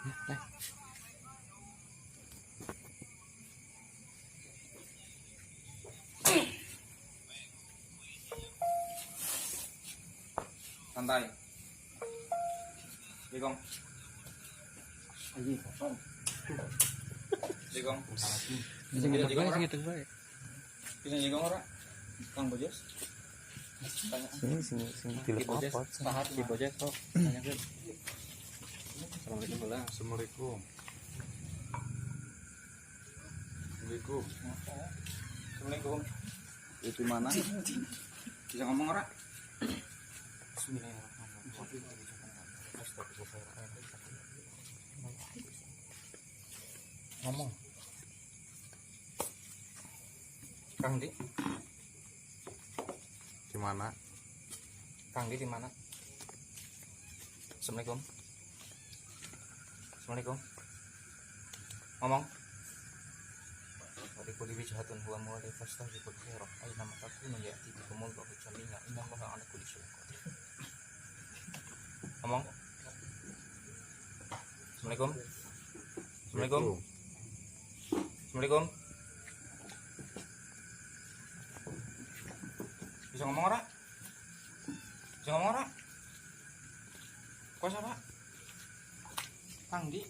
Nah. Santai. Jegong. Ayo kosong. Jegong. Sing Bisa ngetek jegong bae, ora? sing ngetek bae. Bisa jegong ora? Kang Bojes. Tanya. Sini sini sini Ki Bojes, telepon. saha Ki Bojes sok tanyakeun. Assalamualaikum lah. Assalamualaikum. Assalamualaikum. Assalamualaikum. Itu mana? Bisa ngomong ora? Bismillahirrahmanirrahim. Ngomong. Kang Di. Di mana? Kang Di di mana? Assalamualaikum. Assalamualaikum. Ngomong. Wa likulli wijhatun huwa muwalli fastabiqul khairat aina ma takunu ya'ti bikumullahu jami'a innallaha ala kulli syai'in qadir. Ngomong. Assalamualaikum. Assalamualaikum. Assalamualaikum. Bisa ngomong ora? Bisa ngomong ora? Kok siapa? Kang Di.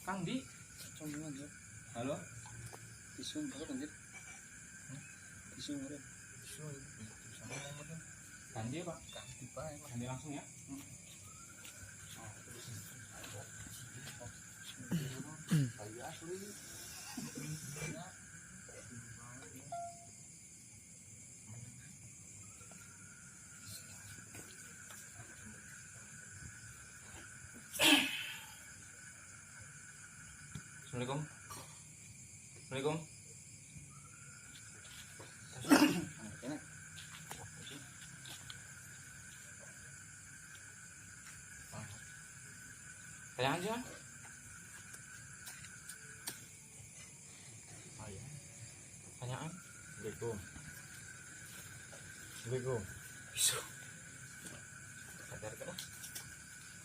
Kang Di. Halo. Tisu berapa anjir? Tisu berapa? Tisu bisa ngomong bener. Ganti ya, Pak. Ganti bae, Pak. Ganti langsung ya. Kayu asli. Assalamualaikum. Assalamualaikum. Tanya aja. Tanyaan. Assalamualaikum. Assalamualaikum. Bisa. Sadar kan?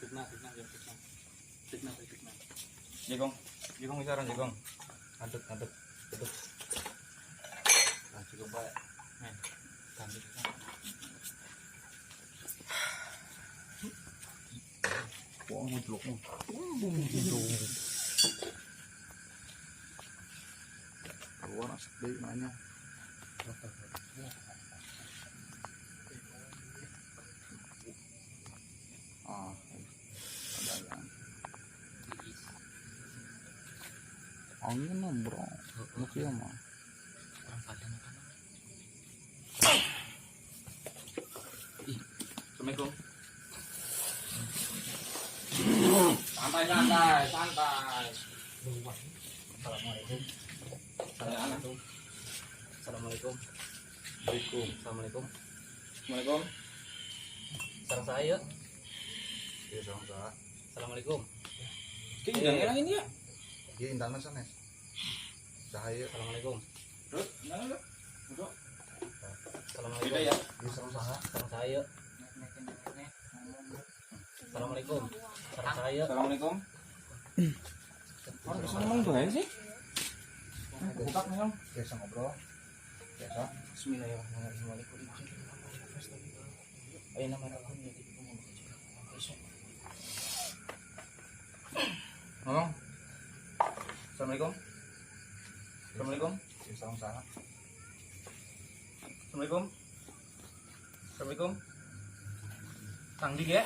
Fitnah, fitnah, ya fitnah. Fitnah, fitnah. Jegong. Jegong bicara jegong. Ngadeg, ngadeg. Duduk. Nah, cukup baik. Men. Ganti. Wah, mau jelok mau. Keluar asap deh nanya. Ah, ada yang angin mah bro, lu kia mah. Kurang badan apa namanya? Assalamualaikum. Santai, santai, santai. Assalamualaikum. Tanyaan. Assalamualaikum. Assalamualaikum. Assalamualaikum. Assalamualaikum. Sarang saya. Iya sama sama. Assalamualaikum. Ki jangan ini ya. Iya intan sana. Cahaya. Assalamualaikum. Terus, mana lu? Duduk. Assalamualaikum. Beda ya. Iya sama sama. Sarang saya. Assalamualaikum. Sarang saya. Assalamualaikum. Orang bisa ngomong tuh sih? Buka nih, Om. Biasa ngobrol. Biasa. Bismillahirrahmanirrahim. Ayo nama aku jadi Ngomong. Assalamualaikum. Assalamualaikum. Iya sama sama. Assalamualaikum. Assalamualaikum. Kang Di ya?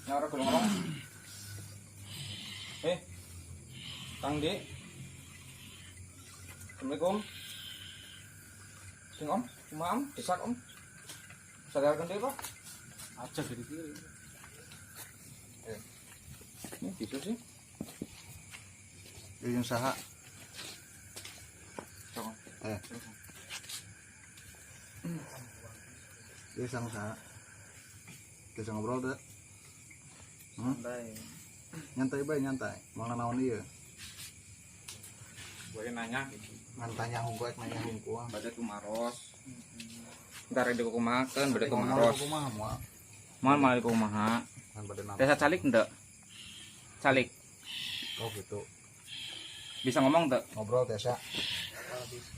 Yang orang belum ngomong. Kang Di. Assalamualaikum. Sing Om, cuma Om, desak Om. Sadarkan dia, Pak. Aja dari kiri. Ini gitu sih. Iya yang saha. Sok. Eh. Iya sama sama. Biasa ngobrol deh. Hmm? Santai. Nyantai bae nyantai. Mau naon ieu? Gue nanya gitu. Ngan tanya hungkul ek nanya hungkul. Baca kumaros. Ntar di kumakan, beda kumaros. Kumaha moal. Mal mal kumaha. Desa calik enggak? Calik. Oh gitu. Bisa ngomong enggak? Ngobrol Tesa.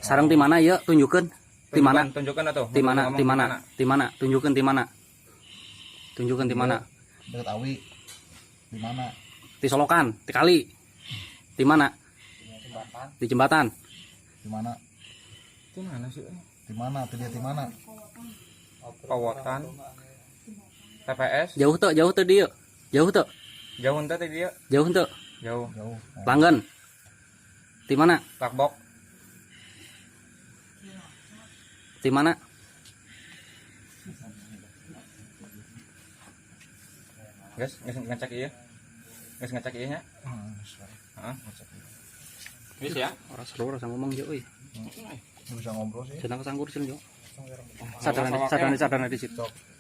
Sarang di mana ya? Tunjukkan. Di mana? Tunjukkan atau? Di mana? Di mana? Di mana? Tunjukkan di mana? Tunjukkan di mana? Dekat Awi. Di mana? Di Solokan, di kali. Di mana? Di jembatan. Di mana? Di mana sih? Di mana? Tidak di mana? Pawotan. TPS. Jauh tuh, jauh tuh dia. Jauh tuh. Jauh ente tadi dia. Jauh tuh. Jauh. Jauh. Langgan. Di mana? Takbok. Di mana? Guys, guys ngecek iya. Guys ngecek iya nya. Heeh. Wis ya. Ora seru ora ngomong yo euy. Bisa ngobrol sih. Jeneng kesangkur sih yo. Sadarane sadarane sadarane disit.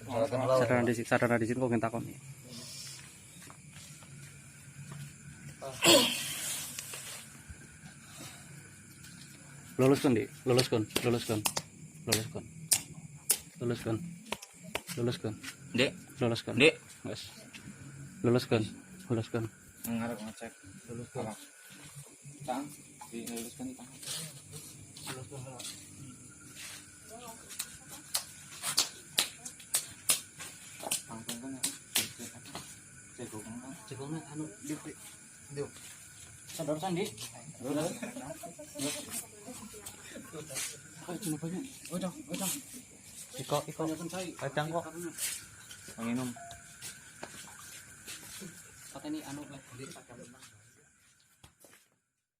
Sadarane disit, sadarane disit kok ngentakon. Lulus kon, Dik. Lulus kon, lulus kon. Lulus kon. Lulus kon. Lulus kon. Dek, Lulus kon. Dek. Wes. Lulus kon. Lulus kon. Ngarep ngecek. Lulus kon. Tang, di luluskan di tangan. Tanggung kan ya. Cegong kan. Cekongna anu Diuk. sadar sandi. Udah, udah. Iko, iko. Kacang kok. Minum. Kata ini anu lek.